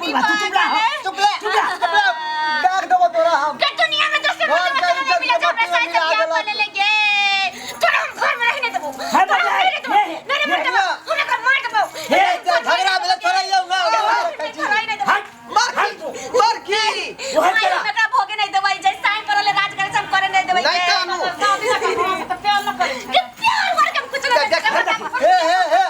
चुप रह, तू चुप रह। चुप रह, चुप रह। चुप रह, दाग देबो तोरा हम। के दुनिया में दोसर घर मर्दाबा के तोरा नहीं इज्जत मिले के जो हमरा मट्टी साथ में मिला बियाह देलक। कर लेले गे। तोरा हम घर में रहने देबो। हे तोरा हम बजाय, नहीं देबो। हे, नहीं रे हे, मर्दाबा, हम एकरा मार देबो। हे, झगड़ा भेलै थोड़े यौ ना। घर नहीं देबो। हट। मार हट। मार की वह माय, तेरा। हम एकरा भोगे नहीं देबै। जे साइन पर ले राज करे से हम करे नहीं देबै। नहीं गे। कानू। तऽ प्यार न करै छै। के प्यार मार के हम कुछ नहीं देख, देबै। हे हे हे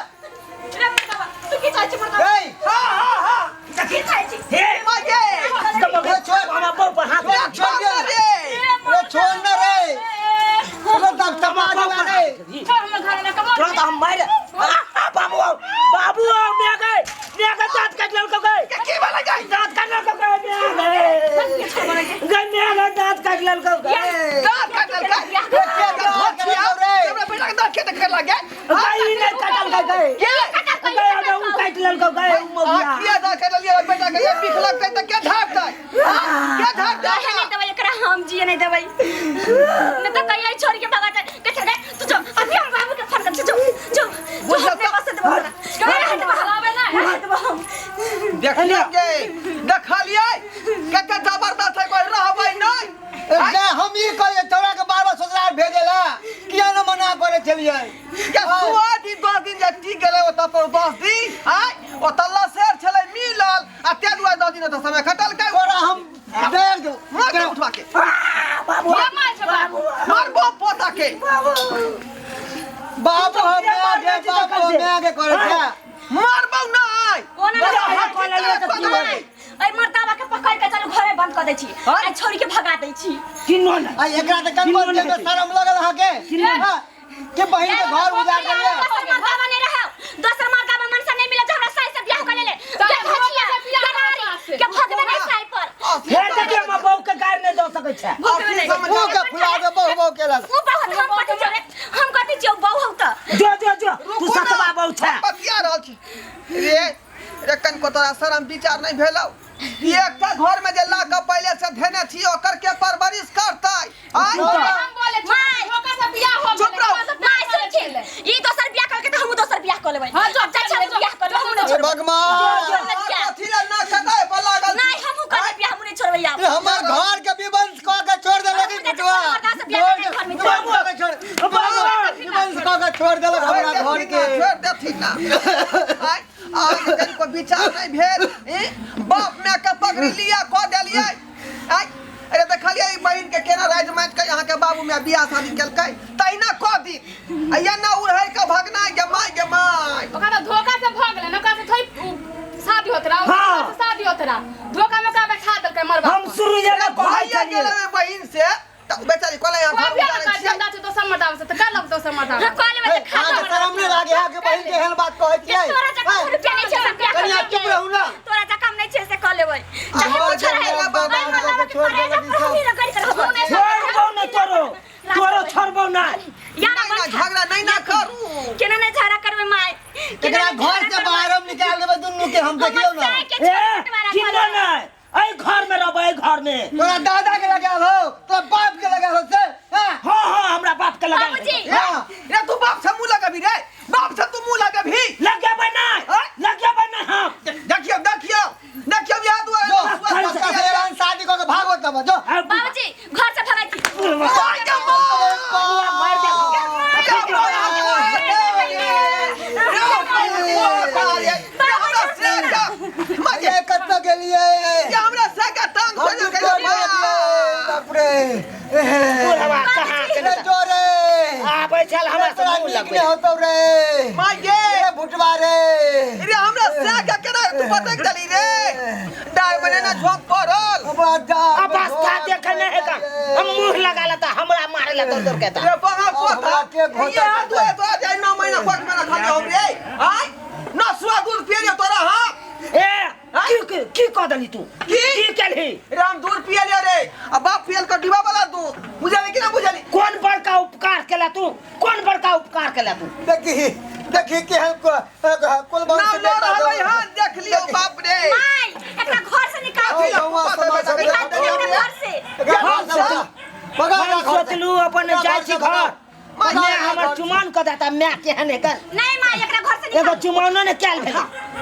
रे मर्दाबा, तू की चाहै छी मर्दाबा? हे हां हां हां की चाहै छी? हे मार गे तब छोड़। हमरा बाप पर हाथ छोड़, छोड़ दे। रे रे छोड़ न रे, तोरा तब तमा देबा रे। छोड़ हमर घर में कमा। तुरंत हम मार आ, बाबू आओ, बाबू आओ, मैं गए, मैं गए, दांत काट लड़को गए। के की वाला गई? दांत काट लड़को गए, मैं गए गए, मैं गए, दांत काट लड़को गए। दांत काटल का? के दांत काटल रे? हमरा बेटा के दांत के देखे लगे? गई नहीं काटल गए गए के गए, अब उ काट लड़को गए उ मौगिया। आ किया दांत काटल ये बेटा के? ये बिख लगतै त के झाड़तै? के झाड़तै? रहे नहीं देबै एकरा, हम जिए नहीं देबै। नहीं तो कहिया छोड़ के भगा दे। के छोड़ दे तू, जो अभी हम बाबू के फोन कर, जो जो जो अपने पास से देबो हमरा। रहे देबो हम, रहे देबो हम। देखलियै, देखलियै कते जबरदस्त है, कोई रहबै नहीं। जे हम ई कहिए तोरा के बार बार ससुराल भेजेला किया न मना करे छलियै? के सुआ दिन 10 दिन जे टिक गेलै ओतऽ पर 10 दिन आय ओतऽ लसेर छलै मिलल आ तें दुआरे 10 दिन ओतऽ समय खटलकै। तोरा हम देख दू मार के उठवा के। बाबू। मार छै बाबू। मारबो पोता के। बाबू हम आगे, बाबू हम आगे करे छे। मारबौ नहीं। कोना बड़ा नहीं। हाथ वाला ले तऽ की नहीं, एहि मर्दाबा के पकड़ के चलू घरे बंद कर दै छी आ छोड़ के भगा दै छी। किन्नो नहीं। आ एकरा त कन किन्नो के नहीं। शरम लगल अहाँ के? हाँ, के बहिन के घर उजाड़ देलियै? दोसर मर्दाबा नहीं रहे, दोसर मर्दाबा मनसा नहीं मिले जो हमरा साई से बियाह कर लेले। के भजिया के के भगवे नहीं साई पर। हे देखिए, हम बहू के गारि नहीं दऽ सकै छै। भगवे नहीं। मुँह के फुला दे बहु बहु केलक। उ बहुत हम कथी छियौ रे, हम कथी छियौ बहु हौ तऽ। जो जो जो, तू सतबा बहू छै। बतिया रहल छी रे। रे कनिको तोरा शरम विचार नहीं भेलौ? एकटा घर में जे ला के पहिले से धेने छी ओकर के परवरिश करतै? आय? तू तऽ- हम बोले छी माय। धोखा से बियाह हो चुप गेलै। रहो। धोखा से माय प्यार सुन छी, करै छलै। ई दोसर बियाह करके तऽ हमहूँ दोसर बियाह कऽ लेबै। हाँ, जो, चाचा जो, हम बियाह कऽ लेबै, हमहूँ नहि ए छोड़बै। भगवान। कथी ला ना कटाय पर लागल छी? नहीं, हमहूँ करबै बियाह, हमहूँ नहि छोड़बै आब। ए हमर घर के विवंश कऽ के छोड़ देलक ई बुटवा। विवंश कऽ के छोड़ देलक हमरा घर के। छोड़ देथिन ना। आय अहाँके कनिको विचार नहीं भेल? ई बाप माय के पगड़ी लिया कऽ देलियै। आय अरे देखलियै ई बहिन के केना राजि माटि के अहाँके बाबू माय बियाह शादी केलकै, तहिना कऽ दी आ एना उड़ै के भगनाइ। गे माय, गे माय। ओकरा तऽ धोखा से भऽ गेलै ने, ओकरा से थोड़ी उ शादी होत रहा। हाँ। ओकरा से शादी होत रहा, धोखा में ओकरा बैठा देलकै मरबा हम पर। शुरू जे कहै भैया छलियै। गेलै ओहि बहिन से तऽ बेचारी कहलै यहाँ कोइ घर बियाह उजाड़ै नहि छियै। करै छै दोसर मर्दाबा से तऽ कर लब दोसर मर्दाबा। हाँ, कऽ लेबै तऽ खा। अहाँके शरम नहि लागे अहाँके बहिन के एहन बात कहै छियै? तोरा जकाँ रुपया नहीं छै से बियाह कर कनिया लेबै। चुप रहू ना। तोरा जकाँ नहीं छै से कऽ लेबै, चाहे हमर कुछ रहे। जकाँ बाबा एहि मर्दाबा के छोड़ करे देलक ई जा सब। हमही रगड़ि के रहबौ। छोड़बौ नहि तोरो, तोरो छोड़बौ नहि। यार नहीं ना झगड़ा नहीं ना करू। केना नहीं झगड़ा करबै माय? केना एकरा नहि घर झगड़ा से करबै? बाहर हम निकाल देबै दुनू के हम, हमर देखियौ ना। साय के ए छोट वाला किन्नो घर। नहीं, एहि घर में रहबै, एहि घर में। तोरा दादा के लगाल हो, तोरा बाप के लगाल हो से? हाँ? हाँ हाँ, हमरा बाप के लगा। बाबूजी। हाँ। रे तू बाप से मुंह लगबी रे? बाप से तू मुंह लगबी? लगेबै नहि। आँय? लगेबै नहि हम। देखियौ देखियौ देखियौ, यहाँ जो दुआरे बच्चा से एहन शादी कऽ के भागो तब जो। आ, बाबूजी, घर से भगाइ छी। माय गे माय। मारि दे। ये कतऽ गेलियै? हमरा सगा टांग हम खोजल तोड़ देलियै, बाप रे। बुढ़वा कहाँ रे के जोरे आबै छल हमरा से तोरा मुँह नीक लगबै। नहि होतौ रे। माय गे। रे भुटवा रे। रे हमरा सगा केना तू पटक देली रे? डाय बने ना झोंक पड़ल। अवस्था देखे नहि है का, हम मुँह लगा लेता, हमरा मारे ला दौड़ दौड़ के ता। रे बगा अब हमरा के घोटल यहाँ दुआरे तोरा जाय 9 महीना कोट में रखल हम रे। आय न सुआ दूध पिए रे तोरा। हां। ए की की की कह देली तू? की? की केलही? रे हम दूध पिए ले रे आ बाप पियल के डिब्बा वाला दूध, बुझली कि ना बुझली? कौन बड़का उपकार केला तू? कौन बड़का उपकार केला तू? देखी देखी केहन कुलवंश नाम लऽ रहलै हन, देख लियौ। बाप रे। माय, एकरा घर से निकाल। ओ, गौआ समाज सब निकाल दे एकरा घर से। एकरा घर से भगा। भगा हम एकरा घर से। सोचलू अपन एकरा जाइ घर छी से भगा। घर भगा मैं एकरा हमर घर से। चुमान कऽ देता। माय केहन एकर? नहीं माय, एकरा घर से एगो निकाल। चुमानो ने कैल भेल।